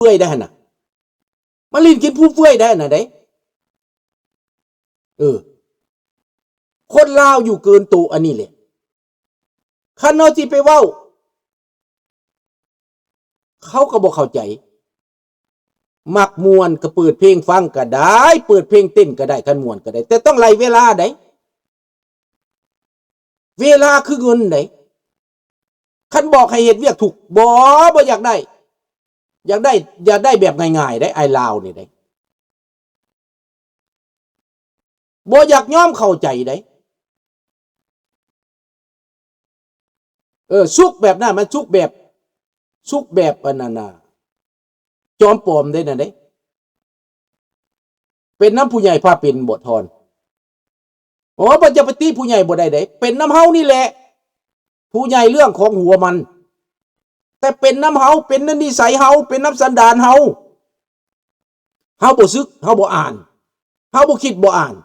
ເປື່ອຍໄດ້ຫັ້ນນະ ມາຫຼິ້ນກິນຟຸມເຟືອຍໄດ້ຫັ້ນນະເດ້. ເອີ ຄົນລາວຢູ່ເກີນໂຕອັນນີ້ແຫຼະ. ຄັນເຮົາຊິໄປເວົ້າ ເຂົາກໍບໍ່ເຂົ້າໃຈ. ມັກມ່ວນກໍເປີດເພງຟັງກໍໄດ້ ເປີດເພງເຕັ້ນກໍໄດ້ ຄັນມ່ວນກໍໄດ້ ແຕ່ຕ້ອງໄລ່ເວລາໃດ໋. ເວລາຄືເງິນໃດ໋. ຄັນບອກໃຫ້ເຮັດວຽກທຸກ ບໍ່ ບໍ່ຢາກໄດ້ ຢາກໄດ້ ຢາກໄດ້ແບບງ່າຍໆໃດ໋ ອ້າຍລາວນີ້ໃດ໋. ບໍ່ຢາກຍອມເຂົ້າໃຈໃດ໋. ເອີ ສຸກແບບນັ້ນ ມັນສຸກແບບ ສຸກແບບອັນນັ້ນນະ ຈອມປອມເດ້ນັ້ນເດ້. ເປັນນຳຜູ້ໃຫຍ່ພາເປັນບໍ່ທອນ? ໂອ້ ບໍ່ ຈະໄປຕິຜູ້ໃຫຍ່ບໍ່ໄດ້ເດ້ ເປັນນຳເຮົານີ້ແຫຼະ ຜູ້ໃຫຍ່ເລື່ອງຂອງຫົວມັນ ແຕ່ເປັນນຳເຮົາ ເປັນນຳນິໄສເຮົາ ເປັນນຳສັນດານເຮົາ. ເຮົາບໍ່ສຶກ ເຮົາບໍ່ອ່ານ ເຮົາບໍ່ຄິດບໍ່ອ່ານ.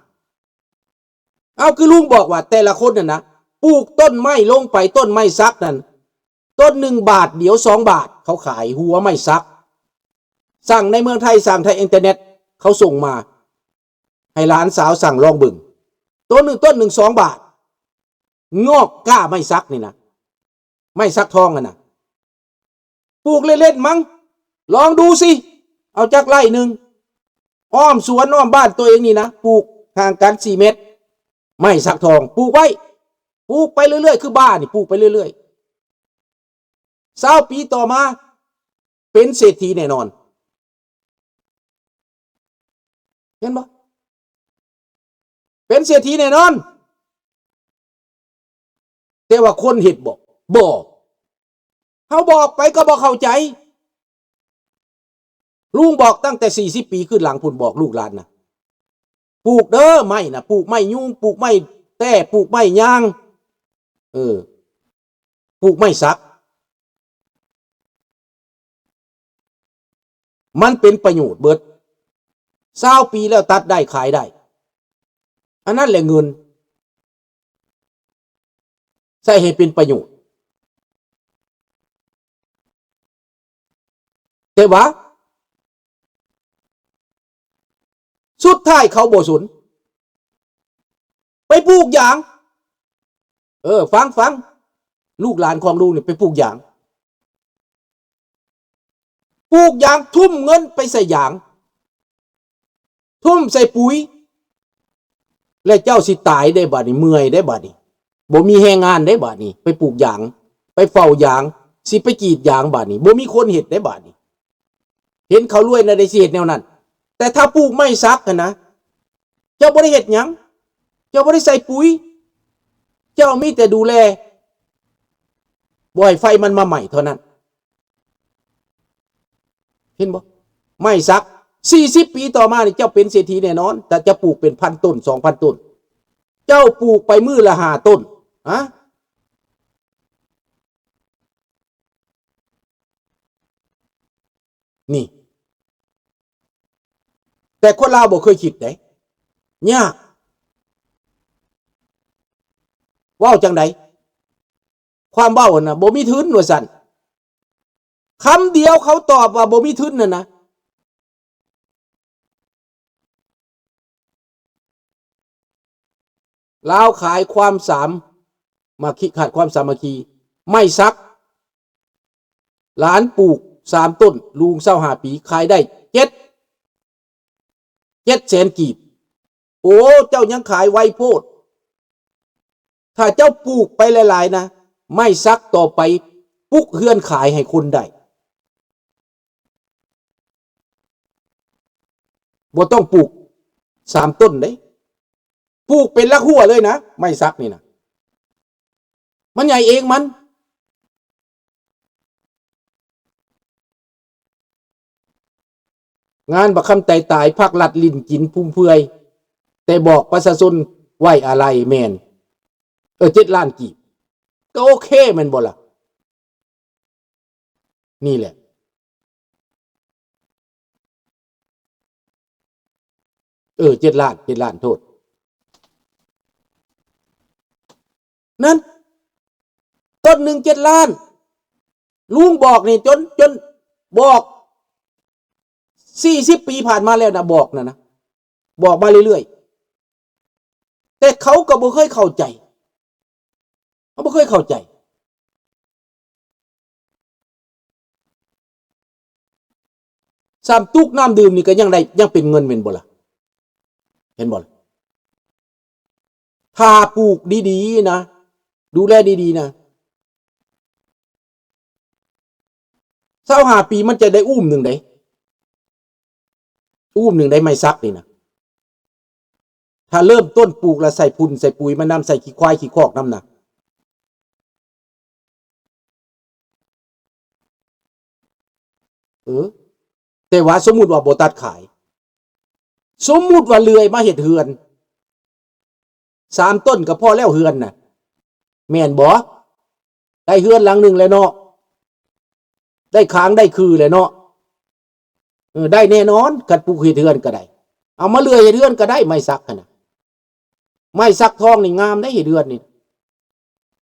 ເອົາ ຄືລຸງບອກວ່າແຕ່ລະຄົນນັ້ນນະ ປູກຕົ້ນໄມ້ລົງໄປ ຕົ້ນໄມ້ສັກນັ້ນ ຕົ້ນໜຶ່ງບາດ ດຽວສອງບາດ ເຂົາຂາຍຫົວໄມ້ສັກ. ສັ່ງໃນເມືອງໄທ ສັ່ງທາງອິນເຕີເນັດ ເຂົາສົ່ງມາ ໃຫ້ຫຼານສາວສັ່ງລອງເບິ່ງ ຕົ້ນໜຶ່ງ ຕົ້ນໜຶ່ງສອງບາດ. ງອກກ້າໄມ້ສັກນີ້ນະ ໄມ້ສັກທອງຫັ້ນນະ ປູກເລ່ນໆມັງ ລອງດູຊິ ເອົາຈັກໄຮ່ໜຶ່ງ ອ້ອມສວນອ້ອມບ້ານຕົວເອງນີ້ນະ ປູກຫ່າງກັນສີ່ເມັດ ໄມ້ສັກທອງ ປູກໄວ້ ປູກໄປເລື້ອຍໆ ຄືບ້ານີ້ ປູກໄປເລື້ອຍໆ ຊາວປີຕໍ່ມາ ເປັນເສດຖີແນ່ນອນ. ເຫັນບໍ່? ເປັນເສດຖີແນ່ນອນ. ແຕ່ວ່າຄົນເຮັດບໍ່? ບໍ່. ເຮົາບອກໄປກໍບໍ່ເຂົ້າໃຈ. ລຸງບອກຕັ້ງແຕ່ສີ່ສິບປີຂຶ້ນຫຼັງພຸ້ນ ບອກລູກຫຼານນະ ປູກເດີໄມ້ນະ ປູກໄມ້ຍູງ ປູກໄມ້ແຕ້ ປູກໄມ້ຍາງ ເອີ ປູກໄມ້ສັກ. ມັນເປັນປະໂຫຍດເບິດ. ຊາວປີແລ້ວຕັດໄດ້ຂາຍໄດ້ ອັນນັ້ນແຫຼະເງິນ ໃຊ້ໃຫ້ເປັນປະໂຫຍດ. ແຕ່ວ່າສຸດທ້າຍເຂົາບໍ່ສົນ ໄປປູກຢາງ. ເອີ ຟັງ ຟັງ ລູກຫຼານຂອງລຸງນີ້ໄປປູກຢາງ ປູກຢາງ ທຸ່ມເງິນໄປໃສ່ຢາງ ທຸ່ມໃສ່ປຸ໋ຍ ແລະເຈົ້າຊິຕາຍເດ້ບາດນີ້ ເມື່ອຍເດ້ບາດນີ້ ບໍ່ມີແຮງງານເດ້ບາດນີ້ ໄປປູກຢາງ ໄປເຝົ້າຢາງ ຊິໄປກຣີດຢາງບາດນີ້ ບໍ່ມີຄົນເຮັດເດ້ບາດນີ້. ເຫັນເຂົາລວຍນະ ໄດ້ຊິເຮັດແນວນັ້ນ. ແຕ່ຖ້າປູກໄມ້ສັກຫັ້ນນະ ເຈົ້າບໍ່ໄດ້ເຮັດຫຍັງ ເຈົ້າບໍ່ໄດ້ໃສ່ປຸ໋ຍ ເຈົ້າມີແຕ່ດູແລ ບໍ່ໃຫ້ໄຟມັນມາໄໝ້ເທົ່ານັ້ນ. ເຫັນບໍ່? ໄມ້ສັກ ສີ່ສິບປີຕໍ່ມານີ້ ເຈົ້າເປັນເສດຖີແນ່ນອນ ຖ້າເຈົ້າປູກເປັນພັນຕົ້ນ ສອງພັນຕົ້ນ ເຈົ້າປູກໄປມື້ລະຫ້າຕົ້ນ ຮະ? ນີ້ ແຕ່ຄົນລາວບໍ່ເຄີຍຄິດເດ້ ຍາກ. ເວົ້າຈັ່ງໃດ? ຄວາມເວົ້າຫັ້ນນະ ບໍ່ມີທຶນວ່າຊັ້ນ. ຄຳດຽວເຂົາຕອບວ່າບໍ່ມີທຶນນັ້ນນະ. ລາວຂາຍຄວາມສາມາຄີ ຂາດຄວາມສາມັກຄີ. ໄມ້ສັກ ຫຼານປູກສາມຕົ້ນ ລຸງຊາວຫ້າປີ ຂາຍໄດ້ເຈັດ ເຈັດແສນກີບ. ໂອ້ ເຈົ້າຍັງຂາຍໄວໂພດ. ຖ້າເຈົ້າປູກໄປຫຼາຍໆນະ ໄມ້ສັກຕໍ່ໄປປຸກເຮືອນຂາຍໃຫ້ຄົນໄດ້. ບໍ່ຕ້ອງປູກສາມຕົ້ນເດ້ ປູກເປັນຫຼັກຮົ້ວເລີຍນະ ໄມ້ສັກນີ້ນະ ມັນໃຫຍ່ເອງມັນ. ງານບັກຄຳໄຕຕາຍ ພັກລັດຫຼິ້ນກິນຟຸມເຟືອຍ ແຕ່ບອກປະຊາຊົນໄວ້ອາໄລ. ແມ່ນ ເອີ ເຈັດລ້ານກີບ ກໍໂອເຄແມ່ນບໍ່ລະ? ນີ້ແຫຼະ ເອີ ເຈັດລ້ານ ເຈັດລ້ານ ໂທດ ນັ້ນ ຕົ້ນໜຶ່ງເຈັດລ້ານ ລຸງບອກນີ້ ຈົນ ຈົນບອກ ສີ່ສິບປີຜ່ານມາແລ້ວນະ ບອກນະນະ ບອກມາເລື້ອຍໆ ແຕ່ເຂົາກໍບໍ່ເຄີຍເຂົ້າໃຈ ເຂົາບໍ່ເຄີຍເຂົ້າໃຈ. ຊ້ຳຕຸກນ້ຳດື່ມນີ້ກໍຍັງໄດ້ ຍັງເປັນເງິນແມ່ນບໍ່ລະ? ເຫັນບໍ່ລະ? ຖ້າປູກດີໆນະ ດູແລດີໆນະ ຊາວຫ້າປີມັນຈະໄດ້ອູ້ມໜຶ່ງເດ້ ອູ້ມໜຶ່ງໄດ້ໄມ້ສັກນີ້ນະ. ຖ້າເລີ່ມຕົ້ນປູກແລ້ວໃສ່ຝຸ່ນໃສ່ປຸຍມັນນຳ ໃສ່ຂີ້ຄວາຍຂີ້ຄອກນຳນະ ເອີ ແຕ່ວ່າສົມມຸດວ່າບໍ່ຕັດຂາຍ ສົມມຸດວ່າເລື່ອຍມາເຮັດເຮືອນ ສາມຕົ້ນກໍພໍແລ້ວເຮືອນນະ ແມ່ນບໍ່? ໄດ້ເຮືອນຫຼັງໜຶ່ງແລ້ວເນາະ ໄດ້ຄາງໄດ້ຄືແລ້ວເນາະ. ເອີ ໄດ້ແນ່ນອນ ຄັນປູກເຮັດເຮືອນກໍໄດ້ ເອົາມາເລື່ອຍເຮັດເຮືອນກໍໄດ້ ໄມ້ສັກຫັ້ນນະ. ໄມ້ສັກທອງນີ້ງາມເດ້ ເຮັດເຮືອນນີ້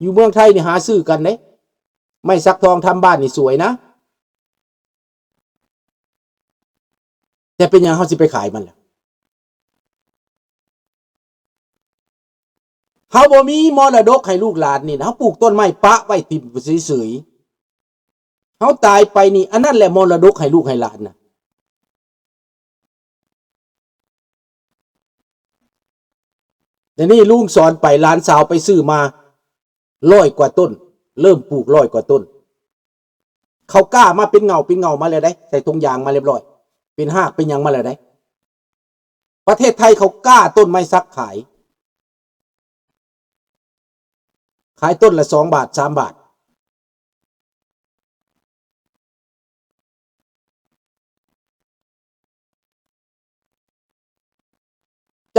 ຢູ່ເມືອງໄທນີ້ຫາຊື້ກັນເດ້ ໄມ້ສັກທອງທຳບ້ານນີ້ສວຍນະ. ແຕ່ເປັນຫຍັງເຮົາຊິໄປຂາຍມັນລະ? ເຮົາບໍ່ມີມໍລະດົກໃຫ້ລູກຫຼານນີ້ນະ ເຮົາປູກຕົ້ນໄມ້ປະໄວ້ຖິ້ມເສີຍໆ ເຮົາຕາຍໄປນີ້ ອັນນັ້ນແຫຼະມໍລະດົກໃຫ້ລູກໃຫ້ຫຼານນະ. ດຽວນີ້ລຸງສອນໄປ ຫຼານສາວໄປຊື້ມາຮ້ອຍກວ່າຕົ້ນ ເລີ່ມປູກຮ້ອຍກວ່າຕົ້ນ. ເຂົາກ້າມາເປັນເຫງົ້າເປັນເຫງົ້າມາແລ້ວເດ້ ໃສ່ຖົງຢາງມາຮຽບຮ້ອຍ ເປັນຮາກເປັນຫຍັງມາແລ້ວເດ້. ປະເທດໄທເຂົາກ້າຕົ້ນໄມ້ສັກຂາຍ ຂາຍຕົ້ນລະສອງບາດ ສາມບາດ.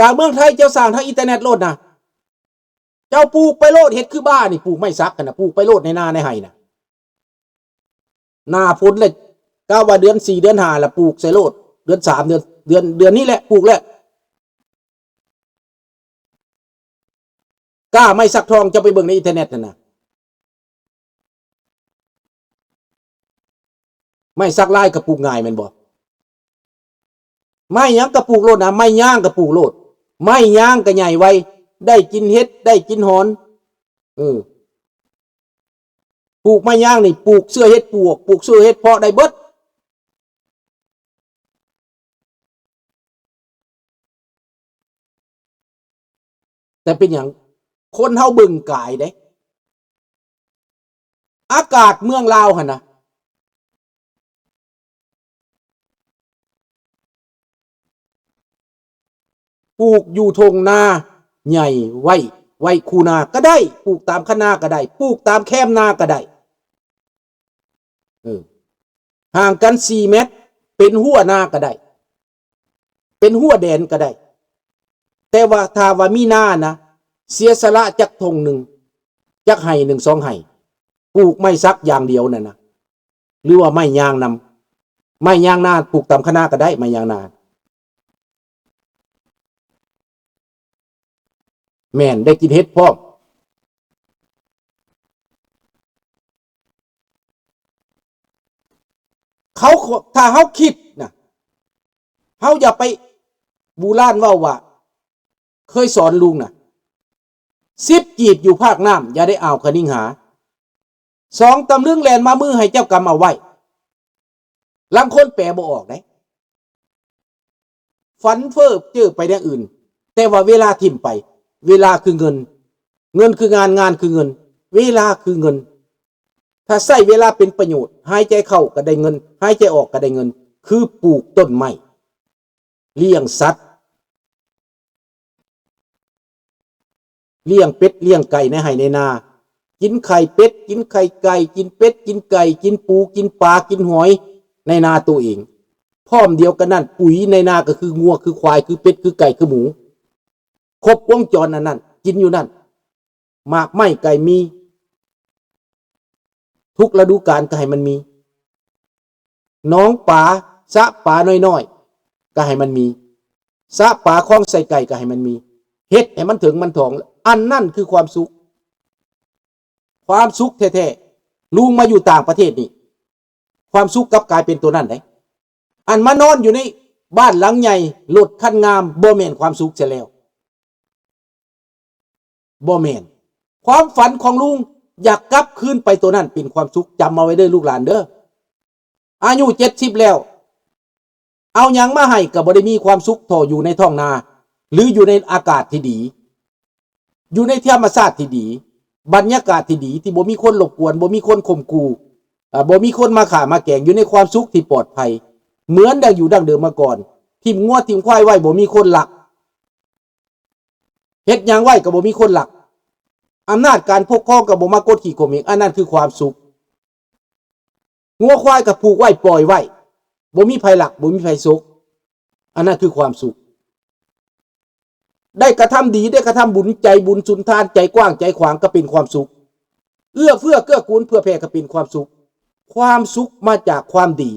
ຈາກເມືອງໄທເຈົ້າສ້າງທາງອິນເຕີເນັດໂລດນະ ເຈົ້າປູກໄປໂລດ ເຮັດຄືບ້ານີ້ ປູກໄມ້ສັກຫັ້ນນະ ປູກໄປໂລດໃນນາໃນໄຮ່ນະ. ໜ້າຝົນແຫຼະ ກະວ່າເດືອນສີ່ເດືອນຫ້າລະປູກໃສ່ໂລດ ເດືອນສາມເດືອນ ເດືອນ ເດືອນນີ້ແຫຼະ ປູກແລ້ວ. ກ້າໄມ້ສັກທອງ ເຈົ້າໄປເບິ່ງໃນອິນເຕີເນັດຫັ້ນນະ ໄມ້ສັກລາຍກໍປູກງ່າຍແມ່ນບໍ່? ໄມ້ຫຍັງກໍປູກໂລດນະ ໄມ້ຍາງກໍປູກໂລດ ໄມ້ຍາງກໍໃຫຍ່ໄວ ໄດ້ກິນເຫັດ ໄດ້ກິນຫອນ. ເອີ ປູກໄມ້ຍາງນີ້ ປູກເຊື້ອເຫັດປວກ ປູກເຊື້ອເຫັດເພາະໄດ້ເບິດ. ແຕ່ເປັນຫຍັງ ຄົນເຮົາເບິ່ງກາຍເດ້ ອາກາດເມືອງລາວຫັ້ນນະ ປູກຢູ່ທົ່ງນາໃຫຍ່ໄວ້ ໄວ້ຄູນາກໍໄດ້ ປູກຕາມຄັນນາກໍໄດ້ ປູກຕາມແຄມນາກໍໄດ້. ເອີ ຫ່າງກັນສີ່ແມັດ ເປັນຮົ້ວນາກໍໄດ້ ເປັນຮົ້ວແດນກໍໄດ້. ແຕ່ວ່າຖ້າວ່າມີນານະ ເສຍສະຫຼະຈັກທົ່ງໜຶ່ງ ຈັກໄຮ່ໜຶ່ງສອງໄຮ່ ປູກໄມ້ສັກຢ່າງດຽວນັ້ນນະ ຫຼືວ່າໄມ້ຍາງນຳ ໄມ້ຍາງນາ ປູກຕາມຄັນນາກໍໄດ້ ໄມ້ຍາງນາ. ແມ່ນ ໄດ້ກິນເຫັດພ້ອມ. ເຂົາ ຖ້າເຮົາຄິດນະ ເຮົາຢ່າໄປ ບູຮານເວົ້າວ່າ ເຄີຍສອນລຸງນະ ສິບກີບຢູ່ພາກນ້ຳ ຢ່າໄດ້ອ້າວຄະນິງຫາ ສອງຕຳລຶງແລ່ນມາມືໃຫ້ເຈົ້າກຳເອົາໄວ້. ລາງຄົນແປບໍ່ອອກເດ້ ຝັນເຟີ້ເຈີໄປແນວອື່ນ ແຕ່ວ່າເວລາຖິ້ມໄປ ເວລາຄືເງິນ ເງິນຄືງານ ງານຄືເງິນ ເວລາຄືເງິນ. ຖ້າໃຊ້ເວລາເປັນປະໂຫຍດ ຫາຍໃຈເຂົ້າກໍໄດ້ເງິນ ຫາຍໃຈອອກກໍໄດ້ເງິນ ຄືປູກຕົ້ນໄມ້ ລ້ຽງສັດ ລ້ຽງເປັດລ້ຽງໄກ່ໃນໄຮ່ໃນນາ ກິນໄຂ່ເປັດ ກິນໄຂ່ໄກ່ ກິນເປັດ ກິນໄກ່ ກິນປູ ກິນປາ ກິນຫອຍໃນນາໂຕເອງ. ພ້ອມດຽວກັນນັ້ນ ປຸ໋ຍໃນນາກໍຄືງົວ ຄືຄວາຍ ຄືເປັດ ຄືໄກ່ ຄືໝູ ຄົບວົງຈອນອັນນັ້ນ ກິນຢູ່ນັ້ນ. ໝາກໄມ້ກໍມີ ທຸກລະດູການກໍໃຫ້ມັນມີ ໜອງປາ ສະປານ້ອຍໆກໍໃຫ້ມັນມີ ສະປາຄອງໃສ່ໄກ່ກໍໃຫ້ມັນມີ ເຮັດໃຫ້ມັນເຖິງມັນຖອງ. ອັນນັ້ນຄືຄວາມສຸກ ຄວາມສຸກແທ້ໆ. ລຸງມາຢູ່ຕ່າງປະເທດນີ້ ຄວາມສຸກກັບກາຍເປັນຕົວນັ້ນເດ້. ອັນມານອນຢູ່ໃນບ້ານຫຼັງໃຫຍ່ ລົດຄັນງາມ ບໍ່ແມ່ນຄວາມສຸກເສຍແລ້ວ. ບໍ່ແມ່ນ. ຄວາມຝັນຂອງລຸງຢາກກັບຄືນໄປໂຕນັ້ນເປັນຄວາມສຸກ. ຈຳເອົາໄວ້ເດີລູກຫຼານເດີ. ອາຍຸເຈັດສິບແລ້ວ ເອົາຫຍັງມາໃຫ້ກໍບໍ່ໄດ້ມີຄວາມສຸກເທົ່າຢູ່ໃນທ້ອງນາ ຫຼື ຢູ່ໃນອາກາດທີ່ດີ ຢູ່ໃນທຳມະຊາດທີ່ດີ ບັນຍາກາດທີ່ດີ ທີ່ບໍ່ມີຄົນລົບກວນ ບໍ່ມີຄົນຂົ່ມຂູ່ ເອີ ບໍ່ມີຄົນມາຂ້າມາແກງ ຢູ່ໃນຄວາມສຸກທີ່ປອດໄພ ເໝືອນດັ່ງຢູ່ດັ້ງເດີມມາກ່ອນ. ຖິ້ມງົວຖິ້ມຄວາຍໄວ້ ບໍ່ມີຄົນລັກ. ເຮັດຫຍັງໄວ້ກໍບໍ່ມີຄົນລັກ. ອຳນາດການປົກຄອງກໍບໍ່ມາກົດຂີ່ຂົ່ມເຫງ. ອັນນັ້ນຄືຄວາມສຸກ. ງົວຄວາຍກໍຜູກໄວ້ ປ່ອຍໄວ້ ບໍ່ມີໃຜລັກ ບໍ່ມີໃຜສົກ. ອັນນັ້ນຄືຄວາມສຸກ. ໄດ້ກະທຳດີ ໄດ້ກະທຳບຸນ ໃຈບຸນສຸນທານ ໃຈກວ້າງໃຈຂວາງ ກໍເປັນຄວາມສຸກ. ເອື້ອເຟື້ອເກື້ອກູນເຜື່ອແຜ່ ກໍເປັນຄວາມສຸກ. ຄວາມສຸກມາຈາກຄວາມດີ.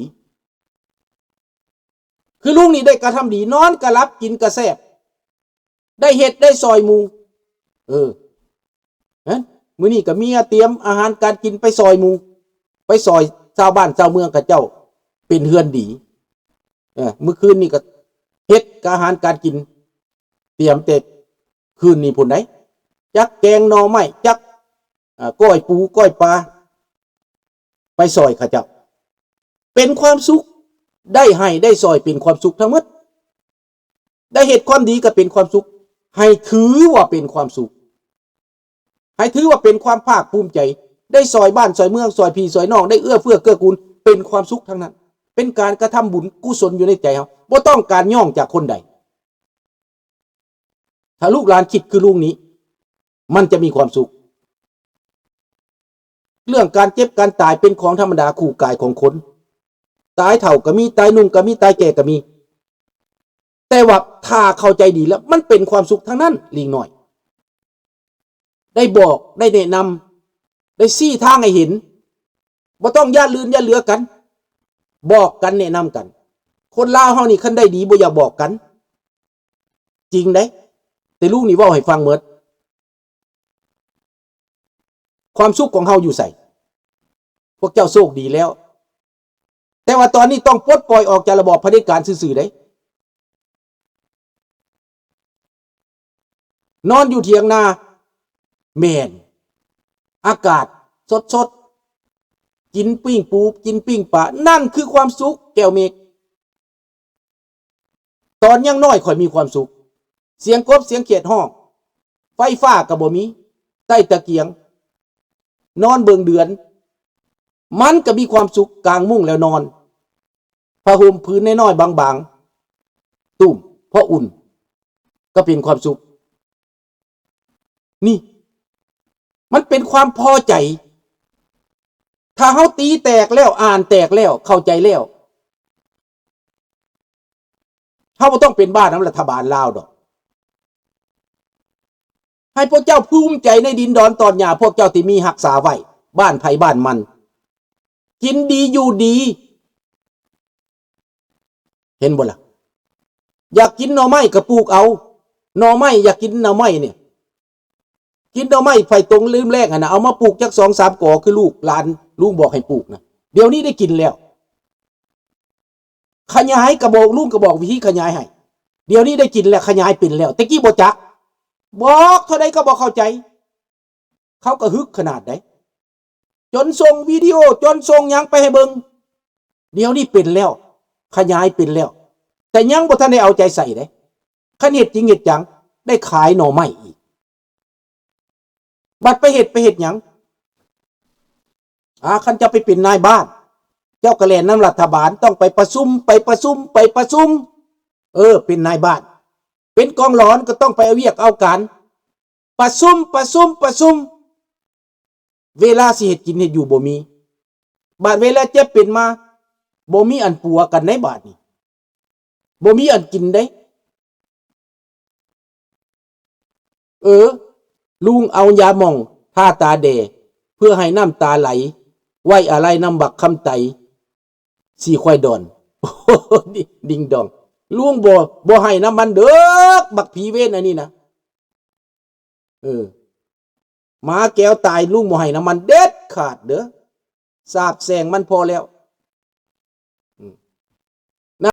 ຄືລຸງນີ້ໄດ້ກະທຳດີ ນອນກະຫຼັບ ກິນກະແຊບ ໄດ້ເຮັດໄດ້ຊ່ອຍໝູ່. ເອີ ເຫັນ ມື້ນີ້ກໍເມຍຕຽມອາຫານການກິນໄປຊ່ອຍໝູ່ ໄປຊ່ອຍຊາວບ້ານຊາວເມືອງເຂົາເຈົ້າເປັນເຮືອນດີ. ເອີ ມື້ຄືນນີ້ກໍເຮັດກະອາຫານການກິນ ຕຽມແຕ່ຄືນນີ້ພຸ້ນໃດ໋ ຈັກແກງໜໍ່ໄມ້ ຈັກ ເອີ ກ້ອຍປູກ້ອຍປາ ໄປຊ່ອຍເຂົາເຈົ້າ ເປັນຄວາມສຸກ. ໄດ້ໃຫ້ໄດ້ຊ່ອຍເປັນຄວາມສຸກທັງໝົດ. ໄດ້ເຮັດຄວາມດີກໍເປັນຄວາມສຸກ. ໃຫ້ຖືວ່າເປັນຄວາມສຸກ. ໃຫ້ຖືວ່າເປັນຄວາມພາກພູມໃຈ. ໄດ້ຊ່ອຍບ້ານຊ່ອຍເມືອງ ຊ່ອຍພີ່ຊ່ອຍນ້ອງ ໄດ້ເອື້ອເຟື້ອເກື້ອກູນ ເປັນຄວາມສຸກທັງນັ້ນ. ເປັນການກະທຳບຸນກຸສົນຢູ່ໃນໃຈເຮົາ. ບໍ່ຕ້ອງການຍ້ອງຈາກຄົນໃດ. ຖ້າລູກຫຼານຄິດຄືລຸງນີ້ ມັນຈະມີຄວາມສຸກ. ເລື່ອງການເຈັບການຕາຍເປັນຂອງທຳມະດາຄູ່ກາຍຂອງຄົນ. ຕາຍເຖົ້າກໍມີ ຕາຍໜຸ່ມກໍມີ ຕາຍແກ່ກໍມີ. ແຕ່ວ່າຖ້າເຂົ້າໃຈດີແລ້ວ ມັນເປັນຄວາມສຸກທັງນັ້ນ ລິງນ້ອຍ. ໄດ້ບອກ ໄດ້ແນະນຳ ໄດ້ຊີ້ທາງໃຫ້ເຫັນ. ບໍ່ຕ້ອງຢ້ານລື່ນຢ້ານເຫຼືອກັນ. ບອກກັນແນະນຳກັນ. ຄົນລາວເຮົານີ້ ຄັນໄດ້ດີບໍ່ຢາກບອກກັນ. ຈິງເດ້. ແຕ່ລຸງນີ້ເວົ້າໃຫ້ຟັງໝົດ. ຄວາມສຸກຂອງເຮົາຢູ່ໃສ? ພວກເຈົ້າໂຊກດີແລ້ວ. ແຕ່ວ່າຕອນນີ້ຕ້ອງປົດປ່ອຍອອກຈາກລະບອບຜະເດັດການຊື່ໆເດ້. ນອນຢູ່ຖຽງນາ ແມ່ນ ອາກາດສົດໆ ກິນປີ້ງປູ ກິນປີ້ງປາ ນັ້ນຄືຄວາມສຸກ ແກ້ວເມກ. ຕອນຍັງນ້ອຍຂ້ອຍມີຄວາມສຸກ ສຽງກົບສຽງຂຽດຮ້ອງ ໄຟຟ້າກໍບໍ່ມີ ໃຕ້ຕະກຽງ ນອນເບິ່ງເດືອນ ມັນກໍມີຄວາມສຸກ. ກາງມຸ້ງແລ້ວນອນ ຜ້າຫົ່ມຜືນນ້ອຍໆບາງໆ ຕຸ້ມ ພໍອຸ່ນ ກໍເປັນຄວາມສຸກ. ນີ້ ມັນເປັນຄວາມພໍໃຈ. ຖ້າເຮົາຕີແຕກແລ້ວ ອ່ານແຕກແລ້ວ ເຂົ້າໃຈແລ້ວ ເຮົາບໍ່ຕ້ອງເປັນບ້ານຳລັດຖະບານລາວດອກ. ໃຫ້ພວກເຈົ້າພູມໃຈໃນດິນດອນຕອນຫຍ້າພວກເຈົ້າທີ່ມີຮັກສາໄວ້ ບ້ານໃຜບ້ານມັນ ກິນດີຢູ່ດີ. ເຫັນບໍ່ລະ? ຢາກກິນໜໍ່ໄມ້ກໍປູກເອົາ ໜໍ່ໄມ້ ຢາກກິນໜໍ່ໄມ້ນີ້ ກິນໜໍ່ໄມ້ໄຟຕົງລືມແລງຫັ້ນນະ ເອົາມາປູກຈັກສອງສາມກໍ ຄືລູກຫຼານລຸງບອກໃຫ້ປູກນະ. ດຽວນີ້ໄດ້ກິນແລ້ວ. ຂະຫຍາຍກະບອກ ລຸງກະບອກວິທີຂະຫຍາຍໃຫ້. ດຽວນີ້ໄດ້ກິນແລ້ວ ຂະຫຍາຍເປັນແລ້ວ. ແຕ່ກີ້ບໍ່ຈັກ. ບອກເທົ່າໃດກໍບໍ່ເຂົ້າໃຈ. ເຂົາກໍຫຶກຂະໜາດໃດ ຈົນສົ່ງວິດີໂອ ຈົນສົ່ງຫຍັງໄປໃຫ້ເບິ່ງ. ດຽວນີ້ເປັນແລ້ວ ຂະຫຍາຍເປັນແລ້ວ ແຕ່ຍັງບໍ່ທັນໄດ້ເອົາໃຈໃສ່ເດ້. ຄັນເຮັດຈິງເຮັດຈັງ ໄດ້ຂາຍໜໍ່ໄມ້ອີກ. ບັດໄປເຮັດ ໄປເຮັດຫຍັງ? ອາ ຄັນເຈົ້າໄປເປັນນາຍບ້ານ ເຈົ້າກໍແລ່ນນຳລັດຖະບານ ຕ້ອງໄປປະຊຸມ ໄປປະຊຸມ ໄປປະຊຸມ. ເອີ ເປັນນາຍບ້ານ ເປັນກອງຫຼອນ ກໍຕ້ອງໄປເອົາວຽກເອົາການ ປະຊຸມ ປະຊຸມ ປະຊຸມ. ເວລາຊິເຮັດກິນເຮັດຢູ່ບໍ່ມີ. ບາດເວລາເຈັບເປັນມາ ບໍ່ມີອັນປົວກັນໃດ໋ບາດນີ້. ບໍ່ມີອັນກິນເດ້. ເອີ ລຸງເອົາຢາໝອງທາຕາແດ່ ເພື່ອໃຫ້ນ້ຳຕາໄຫຼ ໄວ້ອາໄລນຳບັກຄຳໄຕ ສີຄວາຍດອນ ດິງດອງ. ລຸງບໍ່ ບໍ່ໃຫ້ນຳມັນເດີ ບັກຜີເວນອັນນີ້ນະ. ເອີ ໝາແກວຕາຍ ລຸງບໍ່ໃຫ້ນ້ຳມັນເດັດຂາດເດີ. ສາບແຊ່ງມັນພໍແລ້ວ.